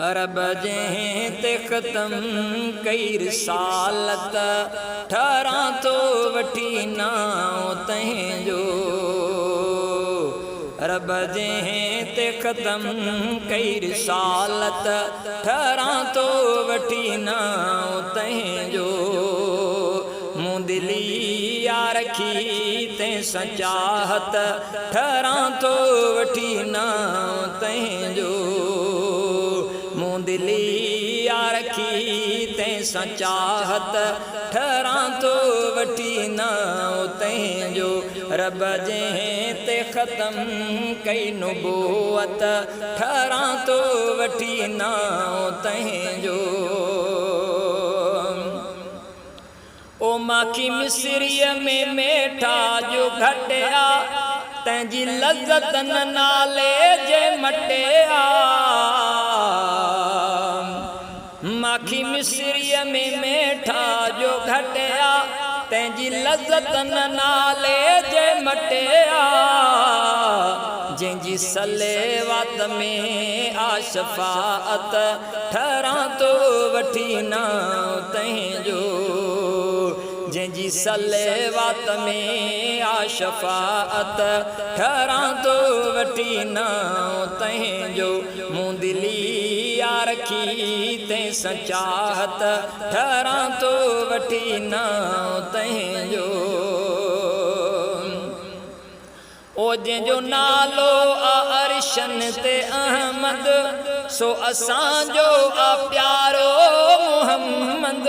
رب جنهن تي ختم ڪئي رسالت، ٺهران ٿو وٺي نانء تنهن جو. رب جنهن تي ختم ڪئي رسالت، ٺهران ٿو وٺي نانء تنهن جو. مون دلي آ رکي تنهن سان چاهت، ٺهران ٿو وٺي نانء تنهن جو. مون دلي آ رکي تنهن سان چاهت، ٺهران ٿو وٺي نانء تنهن جو. رب جنهن تي ختم ڪئي نبوت، ٺهران ٿو وٺي نانء تنهن جو. او ماکي مصريء ۾ ميٺا جو گهٽيا، تنهن جي لذت نه نالي جي مٽيا. ماکي مصريء ۾ ميٺا جو گهٽيا، تنهن جي لذت نه نالي جي مٽيا. جنهن جي سلي وات ۾ آ شفاعت، ٺهران ٿو وٺي نانء تنهن جو. جنهن جي سلي وات ۾ آ شفاعت، ٺهران ٿو وٺي نانء تنهن جو. مون دلي آ رکي تنهن سان چاهت، ٺهران ٿو وٺي نانء تنهن جو. او جنهن جو نالو آ عرشن تي احمد، سو اسان جو آ پيارو محمد.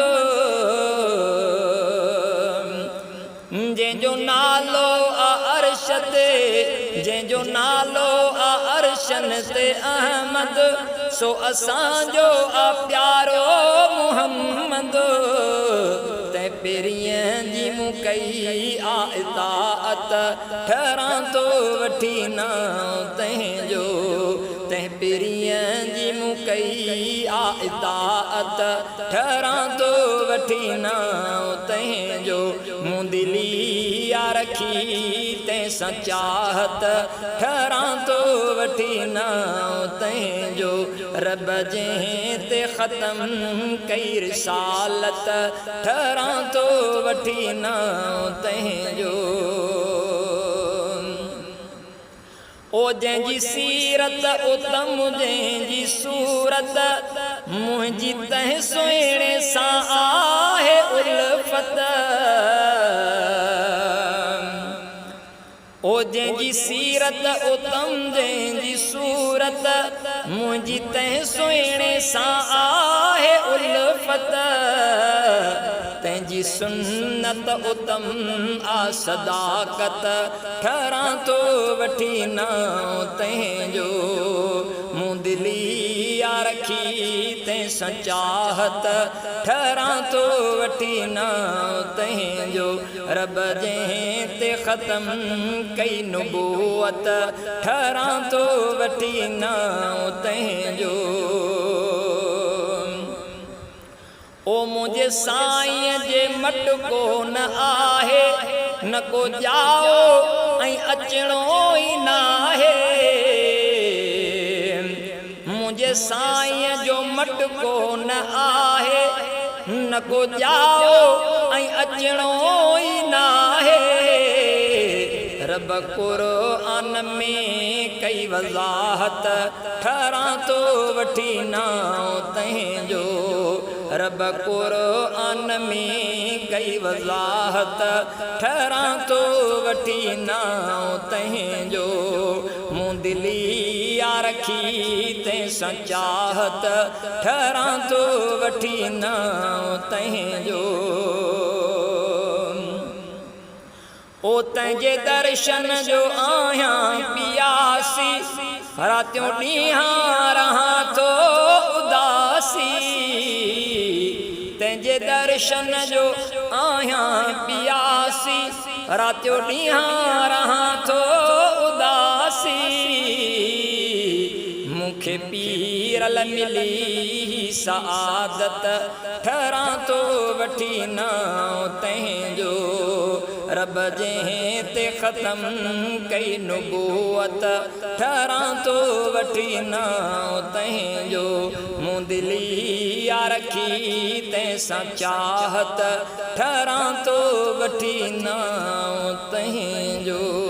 جنهن جو نالو آ عرش تي، جنهن جو نالو آ عرشن تي احمد، سو اسان جو آ پيارو محمد. تنهن پرينء جي مون ڪئي آ اطاعت، ٺهران ٿو وٺي نانء تنهن جو. تنهن پرينء جي مون ڪئي آ اطاعت، ٺهران ٿو وٺي نانء تنهن جو. مون دلي آ رکي تنهن سان چاهت، ٺهران ٿو وٺي نانء تنهن جو. رب جنهن تي ختم ڪئي رسالت، ٺهران ٿو وٺي نانء تنهن جو. او جنهن جي سيرت اتم جنهن جي صورت، منهنجي تنهن سهڻي سان آهي الفت. او جنهن جي سيرت اتم جنهن جي صورت، منهنجي تنهن سهڻي سان آهي الفت. تنهن جي سنت اتم آ صداقت، ٺهران ٿو وٺي نانء تنهن جو. مون دلي آ رکي تنهن سان چاهت، ٺهران ٿو وٺي نانء تنهن جو. رب جنهن تي ختم ڪئي نبوت، ٺهران ٿو وٺي نانء تنهن جو. او منهنجي سائينء جي مٽ ڪو نه آهي، نه ڪو ڄائو ۽ اچڻو ئي ناهي. منهنجي سائينء جو مٽ ڪو نه آهي، نه ڪو ڄائو ۽ اچڻو ئي ناهي. رب قرآن ۾ ڪئي وضاحت، ٺهران ٿو وٺي نانء تنهن جو. رب قرآن ۾ ڪئي وضاحت، ٺهران ٿو وٺي نانء تنهن جو. مون دلي آ رکي تنهن سان چاهت، ٺهران ٿو وٺي نانء تنهن جو. او تنهنجي درشن جو آهيان پياسي، راتيون ڏينهان رهان ٿو اداسي. تنهنجي درشن جو آهيان پياسي، راتيو ڏينهان رهان ٿو اداسي. مون کي پيرل ملي هي سعادت، ٺهران ٿو وٺي نانء تنهن جو. رب جنهن تي ختم ڪئي نبوت، ٺهران ٿو وٺي نانء تنهن جو. مون دلي آ رکي تنهن سان چاهت، ٺهران ٿو وٺي نانء تنهن جو.